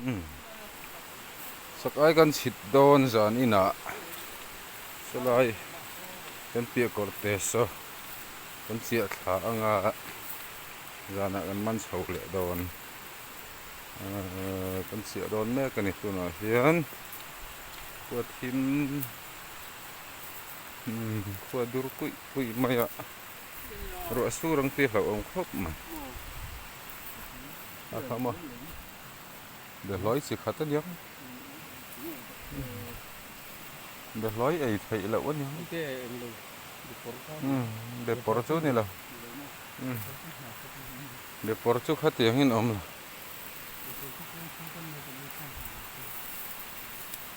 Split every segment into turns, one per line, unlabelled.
Umm sakai kan chhit dawn zan inah sawlai kan piah kawr te saw kan chiah thla anga zanah kan man chho leh dawn ahh kan chiah dawn mek a ni tunah hian khua thim umm khua dur kuih kuih mai a ruah sur ang tih hlauhawm khawp mai. A kham a behlawi chi khat a niang behlawi ei theih loh a niang bepawr chu ni lo bepawr chu khatiang in awm lo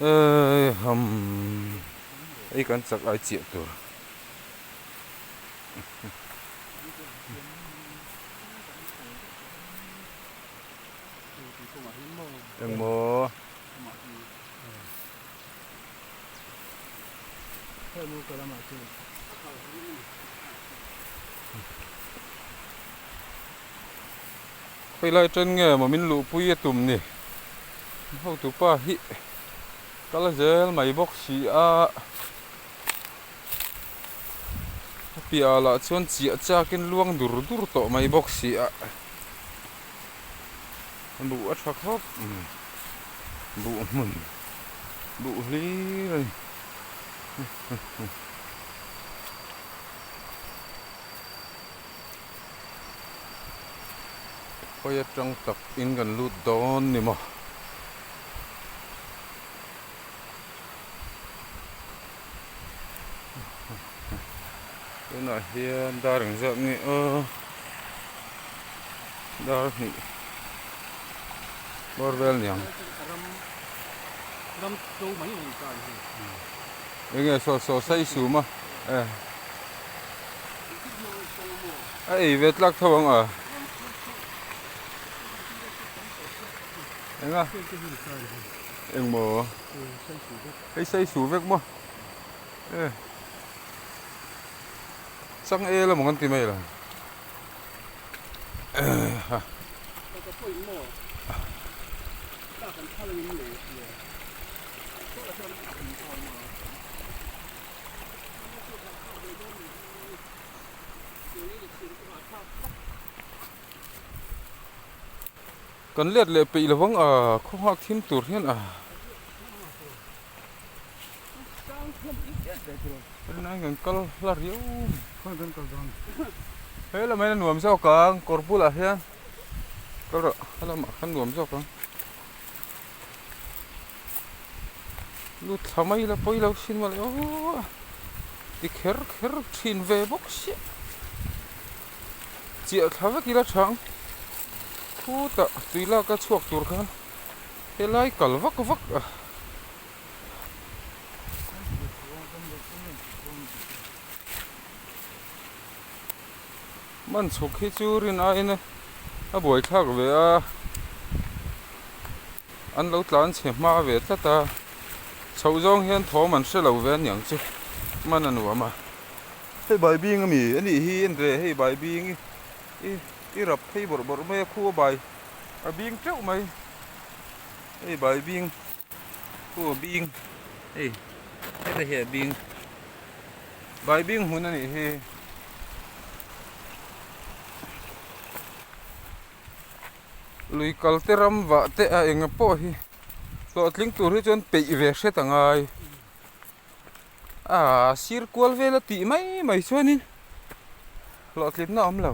eeham ei kan chak ai chiah tur. Engmaw? Khawilai ṭan nge maw min luhpui a tum ni? Hotupa hi kal zel mai bawk si a. A piahah lah chuan chiah chakin luang dur dur tawh mai bawk si a buh a tha khawp mai buh hmun buh hlir a ni khawi atang tak in kan lut dawn ni maw. Tunah hian dar engzat nge aw dar hnih bawr vel niang enge saw saw sai sum a e a ei ve tlak tho ang a enga. Engmaw? Hei sai su vek maw? E Chang e lamah kan ti mai lo. Ha. Kan let leh peih lovang a khaw nghak thim tur hian a rinai kan kal hla riau he lamah hian a nuam zawk ang kawr bulah hian kal rawh he lamah khan nuam zawk ang lut thla mai la pawi lo sin mawle aw ti kher kher thin ve bawk sia. Chiah thla vek ila tha ang. Khutah tui lak a chhuak tur khan helai kal vak vak a. Man chhuk hi chu rin aiin a buaithlak ve a, an lo tlan chhe hma ve tlat a, chhoh zawng hian thawm an hre lo ve aniang chu man a nuam a. Hei bai bing a mi a nih hi en ve hei bai bing i i rap phei bawrh bawrh mai a khu a bai a bing teuh mai hei bai bing khu a bing hei heta hi a bing bai bing hmun a nih hi. Lui kal te ram vah te a eng pawh hi hlawhtling tur hi chuan peih ve hret a ngai. Aaa sir kual vel a tih mai mai chuanin hlawhtlinna a awm lo.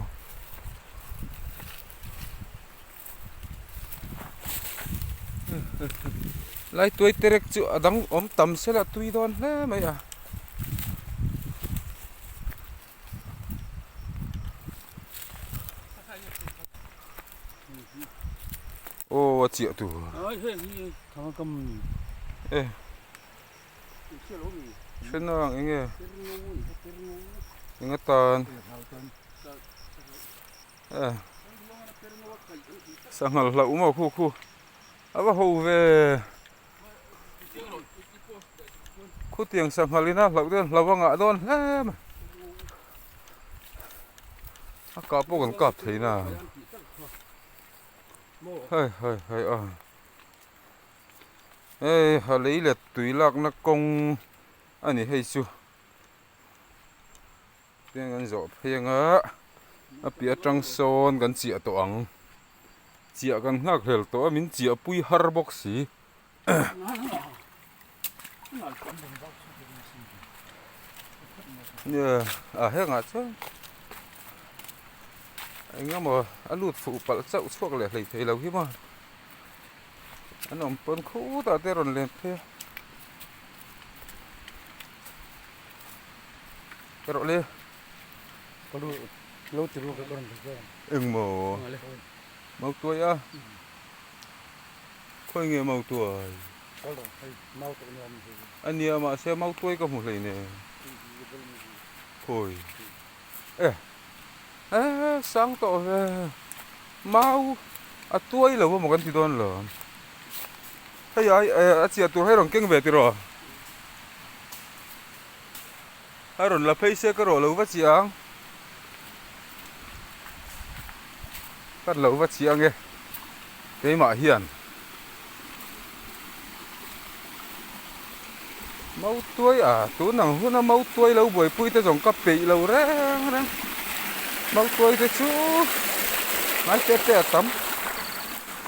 Lai tuai terek chu a dang awm tam sela tui dawn hle mai a. Aw a chiah tur. E. Hrena ang enge eng atan eh sanghal hlauh maw khu khu a va ho ve khutiang sanghal ina hlauh dawn hlauh a ngah dawn hle mai a kah pawh kan kap thei na hei hei hei a. Hei ha lei let tui lakna kawng a ni hei chu. Tiang kan zawh phei anga a piah atang sawn kan chiah tawh ang. Chiah kan nghak hlel tawh a min chiah pui har bawk si. Nia a hengah chuan eng emaw a lut fuh palh chauh chhuak leh hlei thei lo hi maw an awm pawn khutah te a rawn len phei a erawh le engmaw mautuai a. Khawi nge mautuai? A nia mahse mautuai ka hmu hlei ne. Khawi? E e sang tawh ve. Mau a tuai lo emaw kan ti dawn lo. Hei ai a chiah tur hei rawn keng ve tiraw? A rawn la phei se ka rawh lo va chiang. Ka lo va chiang e. Keimah hian Mautuai a tun ang huna Mautuai lo buaipui te zawng ka peih lo reng reng. Mautuai te chu hnai te te a tam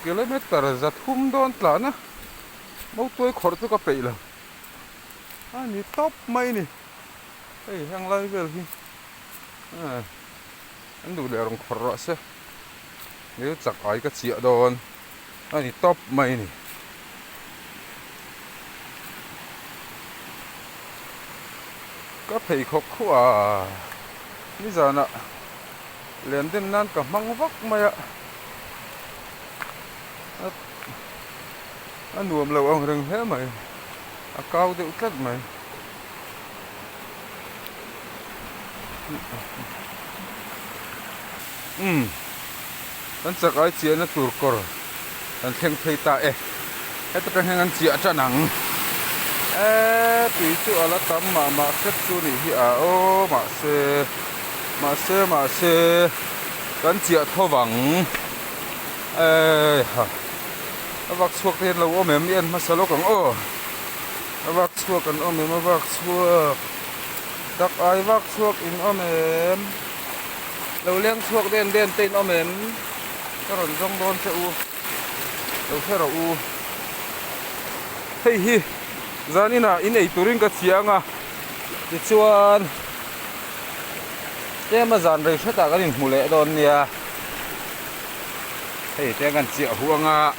kilometer za thum dawn tlan a Mautuai khawrh chu ka peih lo. A ni tawp mai ni. Hei heng lai vel hi an duh leh rawn khawrh rawh se. Nil chak ai ka chiah dawn a ni tawp mai ni. Ka pheikhawk khuah a nizanah len den nan ka hmang vak mai a. A nuam lo ang reng hle mai a kau deuh tlat mai. Umm kan chak ai chiahna tur kawr kan thleng phei ta e heta tang hian kan chiah tan ang eee tui chu a la tam mah mah hret chu nih hi a aw mahse mahse mahse kan chiah tho vang eee ha a vak chhuak te hian lo awm em i en hmasa lawk ang aw a vak chhuak an awm em a vak chhuak tak ai vak chhuak in awm em lo leng chhuak den den te in awm em ka rawn zawng dawn che u lo hre rawh u hei hi zaninah in ei turin ka chiang a tichuan tlema zan rei hretah kan inhmu leh dawn nia. Hei te kan chiah huang a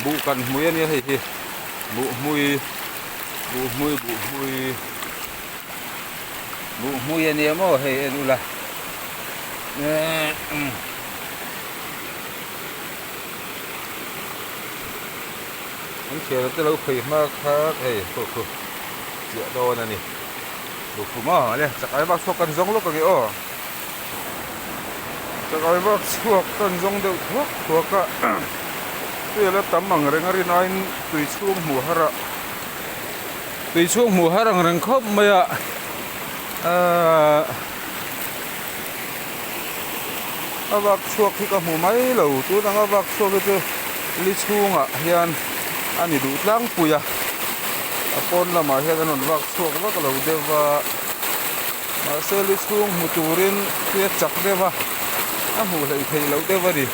buh kan hmui a nia hei hi buh hmui buh hmui buh hmui buh hmui a nia maw hei en ula eee umm an thiana te lo phei hma kha hei khu khu chiah dawn a ni buh khu maw le chakai bak chhuak kan zawng lawk ang e aw. Chakai vak chhuak kan zawng deuh thuak thuak a, tui ala tam ang reng a rin aiin tui chhung hmuh har a, tui chhung hmuh har ang reng khawp mai a, ahh a vak chhuak hi ka hmu mai lo tun anga vak chhuak hi chu li chhungah hian a ni duh tlangpui a, a pawn lamah hian an rawn vak chhuak vak lo deuh va. Mahse lu chhung hmu turin tui a chak deuh a, a hmuh hleih theih loh deuh a ni.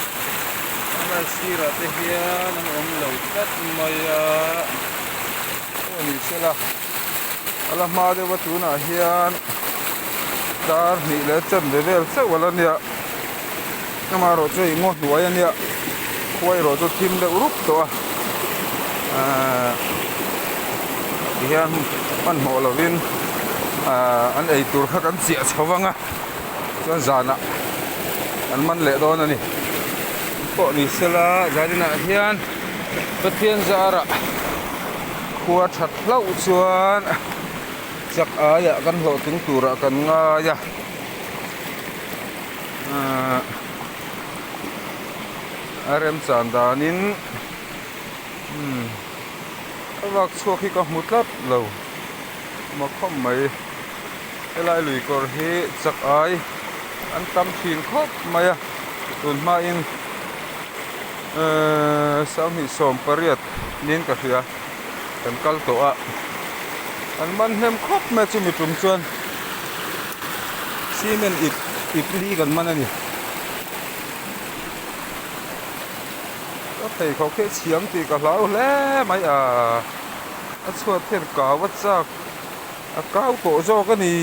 A lai sirah te hian an awm lo tlat mai a, aw ni sela a la hma deuh a tunah hian dar hnih leh chanve vel chauh a la nia amaherawh chu hei ngaw hnuai a nia khua erawh chu thim deuh rup tawh a ahh tihian hmanhmawh lovin ahh an ei tur kha kan chiah chho vang a chuan zanah an man leh dawn a ni pawh ni sela zaninah hian Pathian zarah khua that hlauh chuan chak aiah kan hlawhtling turah kan ngai a ahh a remchan danin umm a vak chhuak hi ka hmu tlat lo maw khawp mai helai lui kawr hi chak ai an tam thin khawp mai a tun hmain ehh sanghnih sawm pariat niin ka hria. Kan kal tawh a, an man hnem khawp mai a chumi tum chuan cement ip ip li kan man a ni. Ka pheikhawk hi a chhiam tih ka hlau hle mai a, a chhuat hian kau a chak a kau tawh zawk a ni.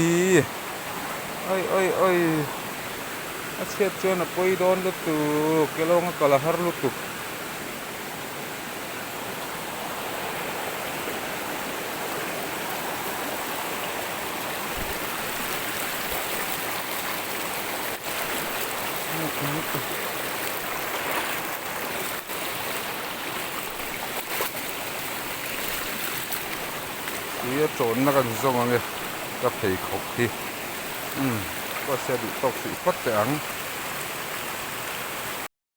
Oi oi oi a chhiat chuan a pawi dawn lutuk kelawng a kal a har lutuk. Tui a tawnna kan zawng ang e ka pheikhawk hi umm pawh se a duh tawk hrih phawt teh ang.